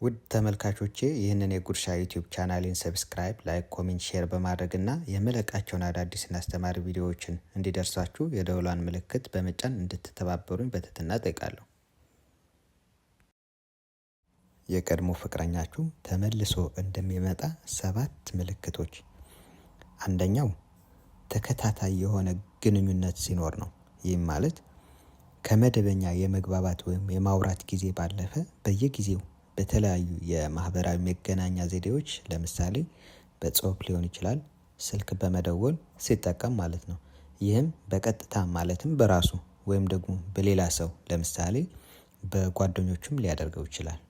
ውድ ተመልካቾቼ፣ ይህንን የጉርሻ YouTube ቻናሌን subscribe፣ like፣ comment፣ share በማድረግና የምለቃቸውን አዳዲስና አስተማሪ ቪዲዮዎችን እንዲደርሳችሁ የደውሏን ምልክት በመጫን እንድትተባበሩኝ በትህትና እጠይቃለሁ። የቀድሞ ፍቅረኛችሁ ተመልሶ እንደሚመጣ ሰባት ምልክቶች። አንደኛው ተከታታይ የሆነ ግንኙነት ሲኖር ነው። ይህም ማለት ከመደበኛ የመግባባት ወይም የማውራት ጊዜ ባለፈ በየጊዜው በተለያዩ የማህበራዊ መገናኛ ዘዴዎች፣ ለምሳሌ በጽሁፍ ሊሆን ይችላል፣ ስልክ በመደወል ሲጠቀም ማለት ነው። ይህም በቀጥታ ማለትም በራሱ ወይም ደግሞ በሌላ ሰው፣ ለምሳሌ በጓደኞቹም ሊያደርገው ይችላል።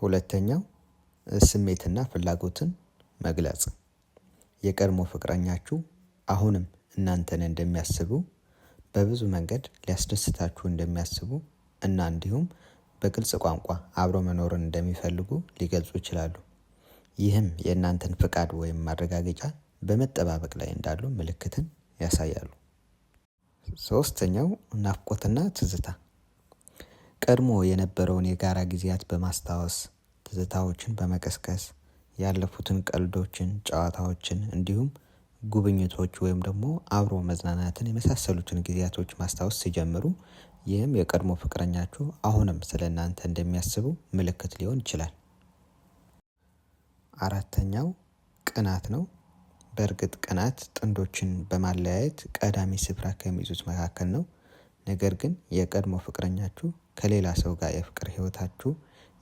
ሁለተኛው ስሜትና ፍላጎትን መግለጽ። የቀድሞ ፍቅረኛችሁ አሁንም እናንተን እንደሚያስቡ፣ በብዙ መንገድ ሊያስደስታችሁ እንደሚያስቡ እና እንዲሁም በግልጽ ቋንቋ አብሮ መኖርን እንደሚፈልጉ ሊገልጹ ይችላሉ። ይህም የእናንተን ፍቃድ ወይም ማረጋገጫ በመጠባበቅ ላይ እንዳሉ ምልክትን ያሳያሉ። ሶስተኛው ናፍቆትና ትዝታ። ቀድሞ የነበረውን የጋራ ጊዜያት በማስታወስ፣ ትዝታዎችን በመቀስቀስ፣ ያለፉትን ቀልዶችን፣ ጨዋታዎችን፣ እንዲሁም ጉብኝቶች ወይም ደግሞ አብሮ መዝናናትን የመሳሰሉትን ጊዜያቶች ማስታወስ ሲጀምሩ፣ ይህም የቀድሞ ፍቅረኛችሁ አሁንም ስለ እናንተ እንደሚያስቡ ምልክት ሊሆን ይችላል። አራተኛው ቅናት ነው። በእርግጥ ቅናት ጥንዶችን በማለያየት ቀዳሚ ስፍራ ከሚይዙት መካከል ነው። ነገር ግን የቀድሞ ፍቅረኛችሁ ከሌላ ሰው ጋር የፍቅር ህይወታችሁ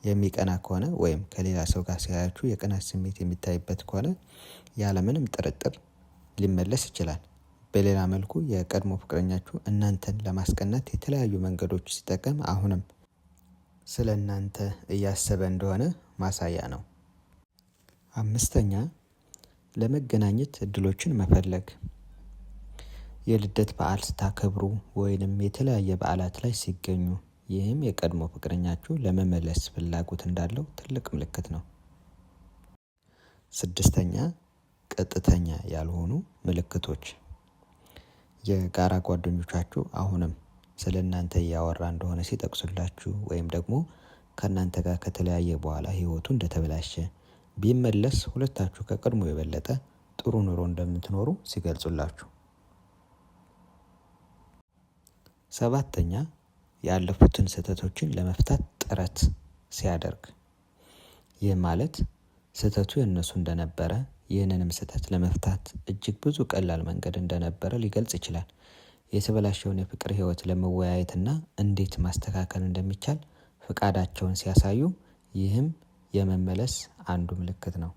የሚቀና ከሆነ ወይም ከሌላ ሰው ጋር ሲያያችሁ የቅናት ስሜት የሚታይበት ከሆነ ያለምንም ጥርጥር ሊመለስ ይችላል። በሌላ መልኩ የቀድሞ ፍቅረኛችሁ እናንተን ለማስቀናት የተለያዩ መንገዶች ሲጠቀም አሁንም ስለ እናንተ እያሰበ እንደሆነ ማሳያ ነው። አምስተኛ፣ ለመገናኘት እድሎችን መፈለግ። የልደት በዓል ስታከብሩ ወይንም የተለያየ በዓላት ላይ ሲገኙ፣ ይህም የቀድሞ ፍቅረኛችሁ ለመመለስ ፍላጎት እንዳለው ትልቅ ምልክት ነው። ስድስተኛ፣ ቀጥተኛ ያልሆኑ ምልክቶች። የጋራ ጓደኞቻችሁ አሁንም ስለ እናንተ እያወራ እንደሆነ ሲጠቅሱላችሁ ወይም ደግሞ ከእናንተ ጋር ከተለያየ በኋላ ህይወቱ እንደተበላሸ፣ ቢመለስ ሁለታችሁ ከቀድሞ የበለጠ ጥሩ ኑሮ እንደምትኖሩ ሲገልጹላችሁ። ሰባተኛ፣ ያለፉትን ስህተቶችን ለመፍታት ጥረት ሲያደርግ። ይህ ማለት ስህተቱ የእነሱ እንደነበረ፣ ይህንንም ስህተት ለመፍታት እጅግ ብዙ ቀላል መንገድ እንደነበረ ሊገልጽ ይችላል። የተበላሸውን የፍቅር ህይወት ለመወያየትና እንዴት ማስተካከል እንደሚቻል ፍቃዳቸውን ሲያሳዩ፣ ይህም የመመለስ አንዱ ምልክት ነው።